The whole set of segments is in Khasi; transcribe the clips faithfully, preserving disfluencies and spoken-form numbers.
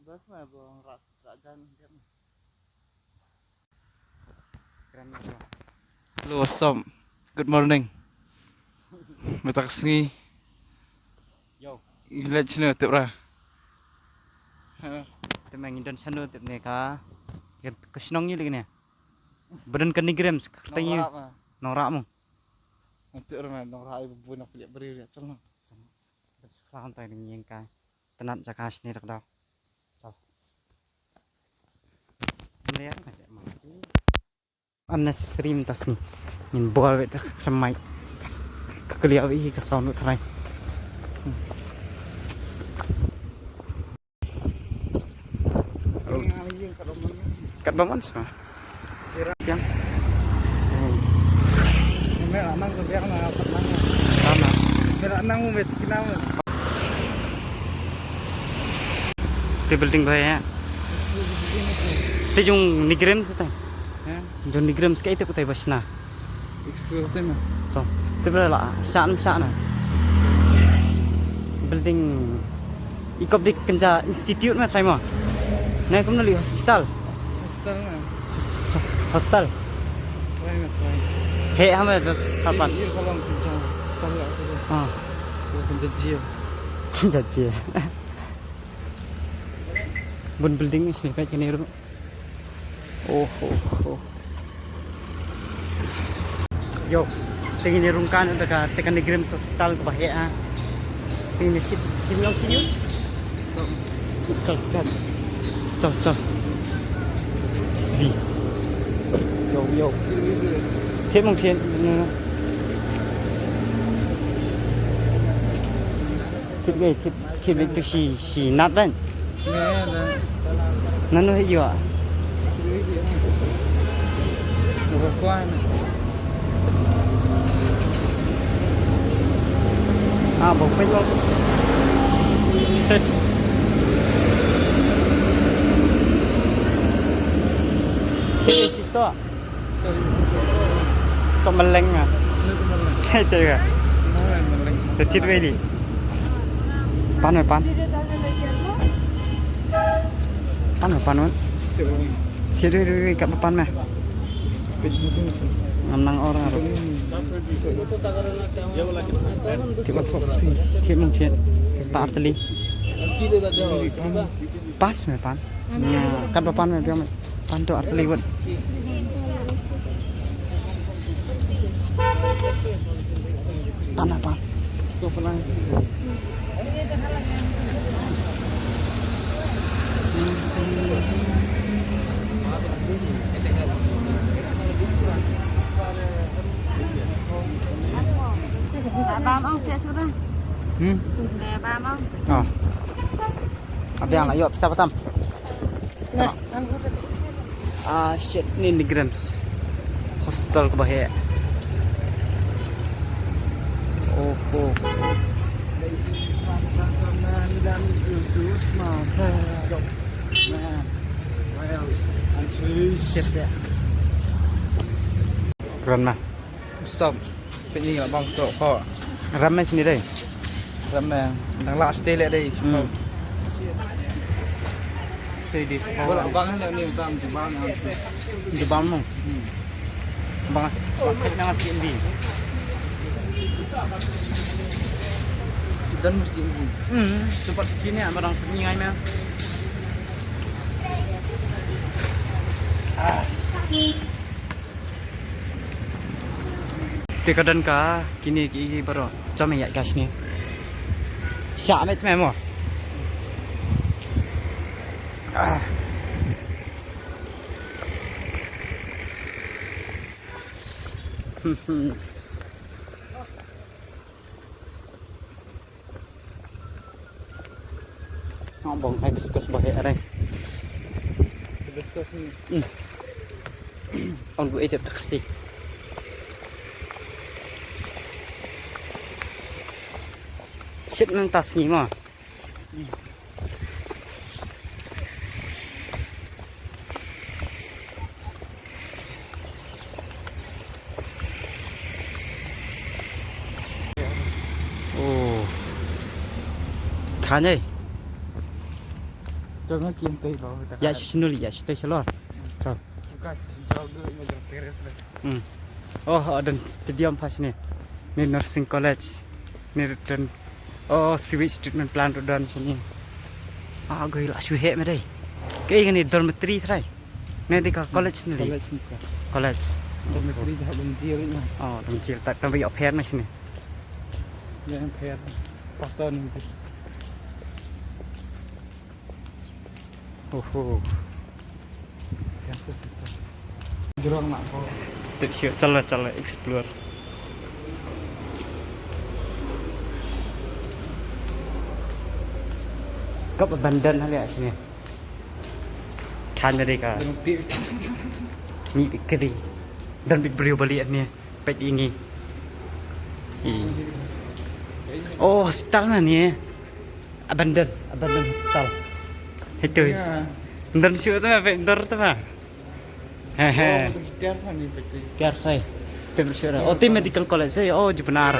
Hello, what's up? Good morning. Mynta ka sngi. Yo. Ngi leit shano, tip ra? Te ma ngi don shano, tip ne ka. Ka shnong ngi lei ne. Ba don ka NEIGRIHMS ka kyrteng ngi. Nongrah ma. Nongrah mo. Tip ra ma, nongrah ai ba bun na piliak bri ri chal no. Don shakla hangtai ding ïeng ka. Tnat jaka shane dak daw. Chal. Mlek na ma. Unnecessary mynta sngi. Ngin bol wet da ka mic. Ka kliar hi ka sound u trai. Katba mon sa. Piang. Tama. Te building ba ya. Te jong NEIGRIHMS te. Jong NEIGRIHMS ka ite putai ba shna. Explore te ma. To. Te bra la shan shan na. Building i kop dik kynja institute ma trai mo. Na kumno li hospital. Hostel ma. Hostel. Trai ma trai. He hame hapan. Ye kolong kynja hostel la. Ah. Kynja jail. Kynja jail. Bun building sini ka kene ru. Oh, oh, oh. Yo, te ngi rung kan da ka te ka NEIGRIHMS hospital ka ba he a. Te ngi thip thip long thip. Chal chal. Chal chal. Sbi. Yo yo. Thip mong thip. Thip gai thip. Thit wei tu shi shi nat ban. Nanu hi jua. Ah, bok pet bok. Set. Set so. Sa maleng ah. Hai te ga. Te thit wei di. Pan me pan. Pan me pan me. Thit wei wei wei kat pan me. Ngam nang or ngaro. Thit wei pok si. Thit mung thit. Tar teli. Pas me pan. Kat ba pan me biang me. Pan to arteli wet. Pan apa? To pan. Bam ong te sudah. Hmm? Bam ong. Ah. Abiang la ïoh pisa batam. Ah shit, ni NEIGRIHMS hospital ka ba heh. Oh oh. Shit ya. Keren mah. Stop. Pynïeng la bang sok ko. Ram me sini dei. Ram me. Dang la stay le dei. Hmm. Stay di. Bang le ni bang di bang. Di bang mo. Hmm. Bang sa nang ti di. Dan mesti di. Hmm. Tempat sini ada orang sini ngai me. Ah. Te ka don ka kine ki baroh. Jam ïa ka shini. Sha met me mo. Ah. Bong hibiscus ba heh re. Hibiscus ni. Hmm. Ong du ejep da kasi. Shit nang tas ni ma. Oh. Kane. Jom na kim tei ba. Ya shisnul ya shisnul shalor. Jom. Buka shisnul jauh dulu, ini jauh teres deh. Hmm. Oh, oh, don stadium pas ni. Ni nursing college. Ni don, oh, sewage treatment plant don sini. Ah, goi la shu heh me dei. Ke ini dormitory trai. Ni di ka college ni. College ni ka. College. Dormitory dah belum jil ni. Oh, belum jil. Tak tambah yok pher na sini. Yang pher. Patah ni. Oho. Jrong na ko. Tip shu, chalo, chalo, explore. Kap abandon hali sini. Khan dari ka. Jrong tip. Ni bikri. Dan bik brio bali ni. Pet ini. I. Oh, hospital na ni. Abandon, abandon hospital. Itu. Ya. Ndor shu tu apa? Ndor tu apa? He he. Oh, betul, tiar kan ni, betul. Tiar sai. Betul shu. Oh, tim medical college sai. Oh, ju benar.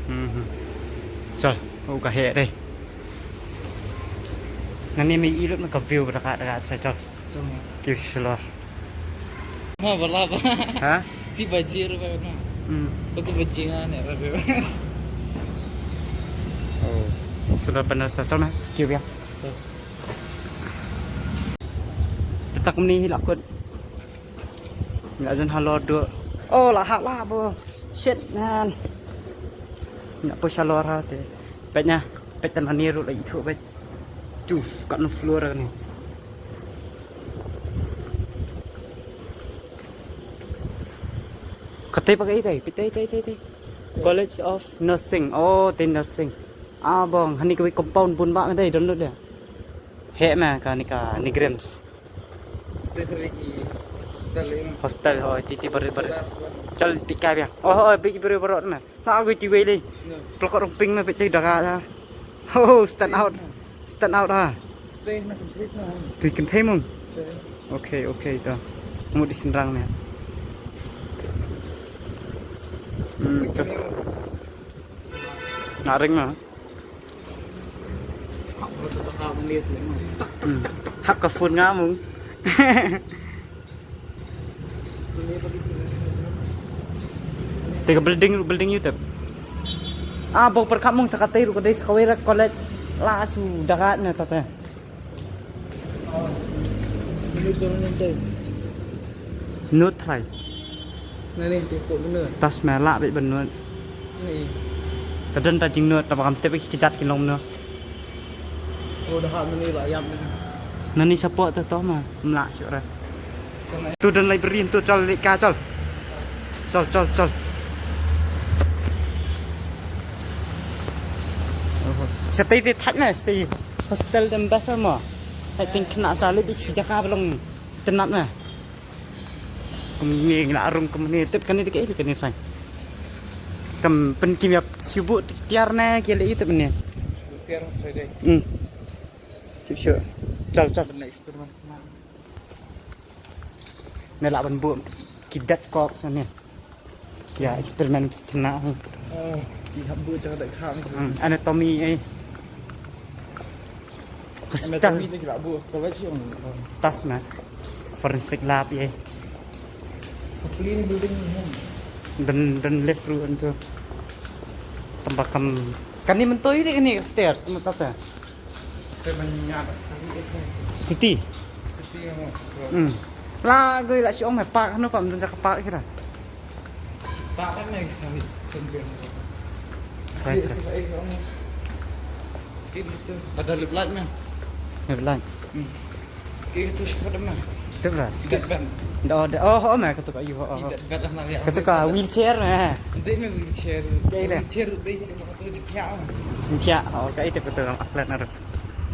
Hmm. Chal, oh ka he deh. Ngan ni mi ilut na ka view dekat dekat sai chal. Ki shalor. Ma bala ba. Ha? Ti bajir ba na. Hmm. Ko tu bajingan ya ba. Oh. Sudah benar sa chal na. Ki biang. Tetak meni hi lakut. Nggak ada halor dua. Oh, lah hak lah bo. Shit man. Nggak pun shalor ha te. Pet nya, pet tan ni ru lagi tu pet. Cus, kat no floor ni. Katai pakai tai, pitai tai tai tai. College of Nursing. Oh, te nursing. Ah, bong, hani kawei compound bun ba dei don lut dia. He ma ka ni ka ni Grims. Hostel, oh, ti ti bare bare. Chal pika bia. Oh, oh, pik bare bare ma. Na agui ti wei lei. Plakot rong ping ma pik daga. Oh, stand out. Stand out ha. Tei na kynthei na. Tei kynthei mung. Tei. Okay, okay to. Mu di sinrang ne. Hmm, to. Na ring na. Hmm. Hap ka phone nga mung. Te ka building, building ïa u tep. Ah, bok pyrkhat mung sa katei ruh ka dei sa kawei ra college. La shu dagat ne tate. Nud trai. Nani te ko bener. Tas me lah bit benut. Ni. Ka don ta jingnud, ta ba kam tip ki kjat ki long noh. Oh, dah hap meni lah yap meni. Nani support tu toh ma, mlak syuk ra. Tu don library tu chol leit ka chol. Chol, chol, chol. Sa tei tei thait na, sa tei hostel dem best ma. Thait teng khynnah sa leit bit ki jaka ba long tynnat na. Kumne ngi la rung kumne tip kane dei kaei kane sai. Kam pynkim ïa shu buh tiar ne ki leh ïa tip ne. Tiar Friday. Hmm. Tip shu. Chal chal. Pynleh experiment. Ne la ban buh ki dead corpse ne. Ïa experiment ki khynnah. Ki hap buh jaka da kha. Hmm, anatomy eh. Hospital. Anatomy te ki la buh college ïong. Tas na. Forensic lab eh. Clean building. Dan dan lift ruh antu. Tamba kam kani mentoi dei kani stairs mata ta. Te ban ñiad. Scooty. Scooty mo. Hmm. La goi la shu ong me park hano pam dun jaka park kira. Park kan me sari. Right, right. Ada lip light me. Lip light. Hmm. Itu spot me. Itu lah. Bed ban. Oh, oh, oh, me kata ka, oh. Bed ban. Kata ka wheelchair me. Dei me wheelchair. Kaei le? Wheelchair dei me kata ka. Sincha. Oh, kaei te kata ka plan aru.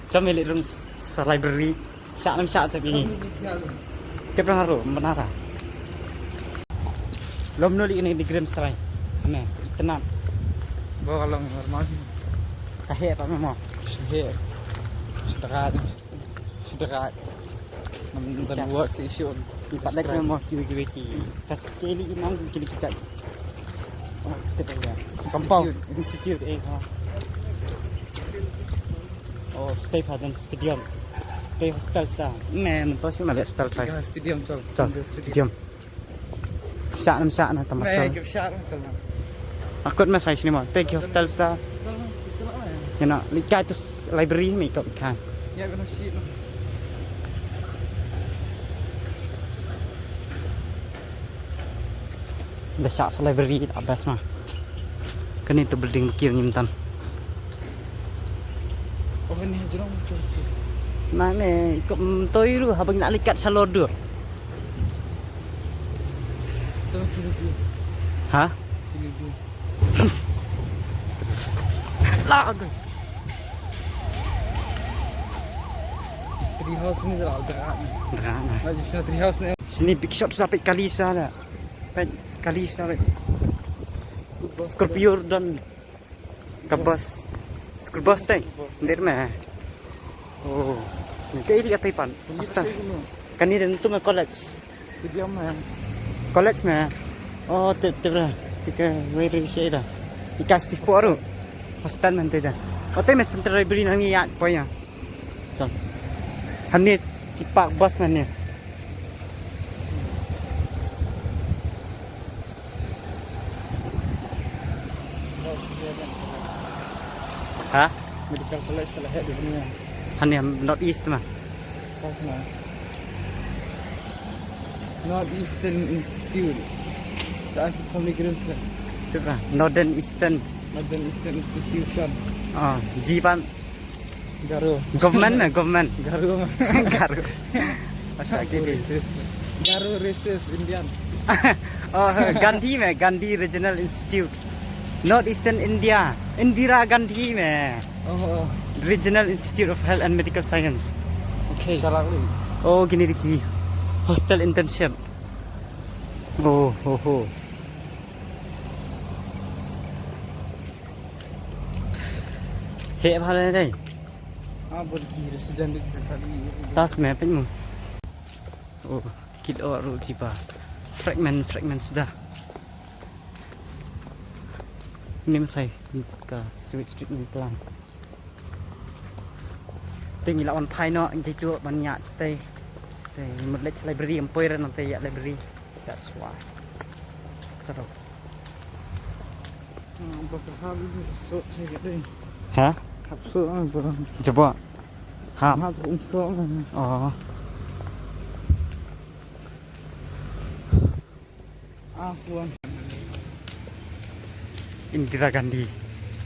Cham ili rum sa library. Sa nam sa te bini. Te pernah ru, benar ah. Lom nuli ini di Grims trai. Ame, tenat. Bawa kalau normal. Kahe apa memang? Kahe. Sedekah. Sudah. Nam dan buat si isu. Empat lagi mau kiwi kiwi ki. Pas kali imam kali kecak. Oh, kita ya. Kampau. Institute. Institute eh. Ha. Oh, stay pha don stadium. Te hostel sa. Me, mynta shi ma le hostel sa. Ka stadium chal. Chal, stadium. Shah nam shah na tama chal. Me, ke shah nam chal. Akut ma sai sini mo. Te ke hostel sa. Hostel na, hostel chal na. You know, likai tu s-, library me ikut likai. Ya, kena shit na. Da shah sa library da best ma. Kane tu building ba kiew ngim tan. Oh, ni hajrong tu. Mane, ko mtoi lu, haba ngi la likat shalor dur. Tu kiri dia. Ha? Kiri dia. La, aduh. Tree house ni dah, dah. Dah, nah. Lagi sana tree house ni. Sini big shot sampai kali sana. Peit, kali sa re. Scorpio don ka bus. School bus te. Ndir me. Oh. Ka iri ka taipan. Asta. Kani den tu me college. Stadium me. College me. Oh, te, te bra. Te ka wei ri shi da. Ika sti poru. Hostel man te da. Oh, te me central library nang ya poya. Chal. Hangne ki park bus hangne. Ha? Medical college te la heh di hangne. Hangne North East ma. Pas na. North Eastern Institute. Dah aku family kira sila. Tu lah, Northern Eastern. Northern Eastern Institution. Ah, Jipan. Garo. Government na, government. Garo. Garo. Asal Garo kiri. Racist. Garo racist Indian. Oh, Gandhi me, Gandhi Regional Institute. North Eastern India. Indira Gandhi me. Oh, oh. Regional Institute of Health and Medical Science. Okay. Salah ni. Oh, kini dei ki hostel internship. Oh, oh, oh. Heh bha le dei. Ah, bad ki resident di kita tadi. Tas me pyn mo. Oh, kit or ru ki ba. Fragment, fragment suda. Nim sai ka sewage treatment plant. Te ngi la wan phai noh, ngi tu ban ïa stay. Te mut leh library, em poi ran te ïa library. That's why. Chalo. Ah, ba ka hap ni so che ga dei. Ha? Hap so ah ba. Jabo. Hap. Hap um so ah. Oh. Ah, suan. Indira Gandhi.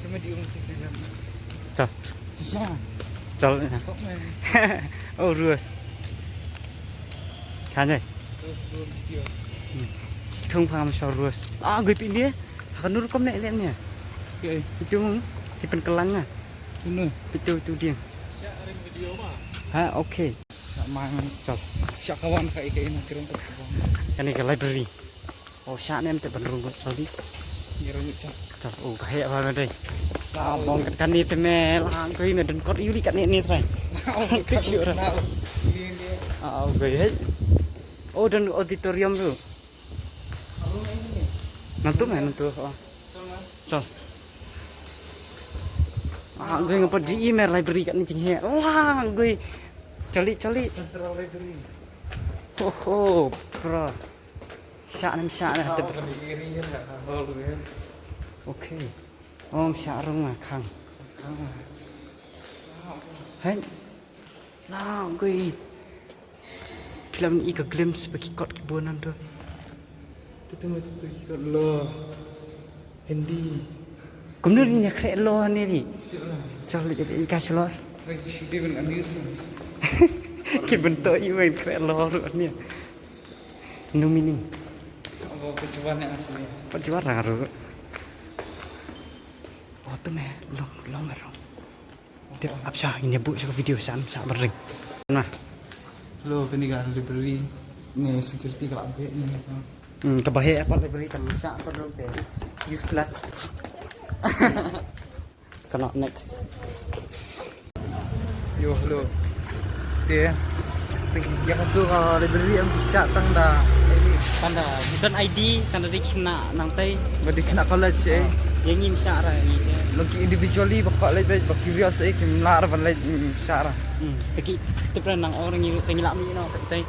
Cuma di umur kita kan. Chal. Shisha. Chal. Kok me. Oh, Rose. Kane. Rose, Rose, dia. Hmm. Stung pha ma shor Rose. Ah, gui pin dia. Hakan nur kom ne len ne. Okay. Itu mung. Tipen kelang ah. Sini. Itu, itu dia. Share video ma. Ha, okay. Sa mang chal. Sha ka wan ka i ka i na kirong ka wan. Kane ka library. Oh, sha nem te ban rung chal di. Ni rung chal. Chal, oh, ka heh ba me dei. Ah, bong kat kane te me lang ko i me don kot yu li kat ne ne trai. Oh, ka shu ra. Ah, oh, ka heh. Oh, don auditorium tu. Nantu me, nantu. Oh. Chal. Ah, gui ngapa ji i me library kat ni jing he. Wah, gui. Chali, chali. Central Library. Oh, oh, bro. Sha nem sha nem. Ah, te kan iri ya, hall ya. Okay. Oh, sha rung ah khang. Khang. Hai. La gui. Phi lah ban i ka glimpse ba ki kot ki bun nangtu. Kitu ma tu ki kot lo. Hindi. Kumno ri ïa khreh lo ne ri. Chal ri ïa ka shlor. Ki bynta i wen khreh lo ruh ne. No meaning. Abo ka chuan ne asli. Pat chuan rang ruh. Oh, tu me long long me long. Te ap sha ngin ïa buh sha ka video sha sha ban ring. Nah. Hello, kane ka library. Ni security ka la update ni. Hmm, kaba heh pat library kan sha pat rong te. It's useless. Sana next. Yo, hello. Te. Ïa katu ka library em sha tang da. Tang da bukan I D, tang da dei khynnah nangtai. Ba dei khynnah college eh. Ah. Ïa ngim shah ra ïa ngi. Long ki individually ba kwah leit beit, ba curious eh, kim lah ra ban leit, ngim shah ra. Hmm. Te ki tip ra nang ong ngi te ngi lah mih noh te.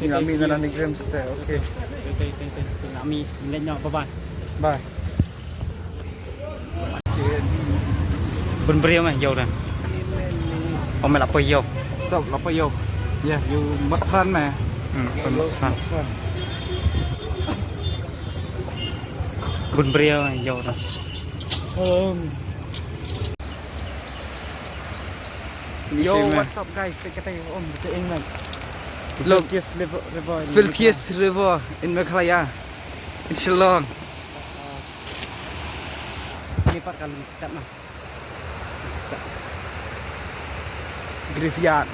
Ngi lah mih na Nandi Grims te. Okay. Te te te te ngi lah mih, leit noh, bye bye. Bye. Bun briew me ïoh ra. Ong me la poi ïoh. Stop, la poi ïoh. Ya, ïoh mat pran me. Hmm, mat pran. Bun briew ïoh ra. Um. Yo, what's up guys? Peit katei, um, peit ïa ngi man. Look. Filthiest river, river in Meghalaya. Filthiest river in Meghalaya. In Shillong. Ni pat ka lum step na. Graveyard.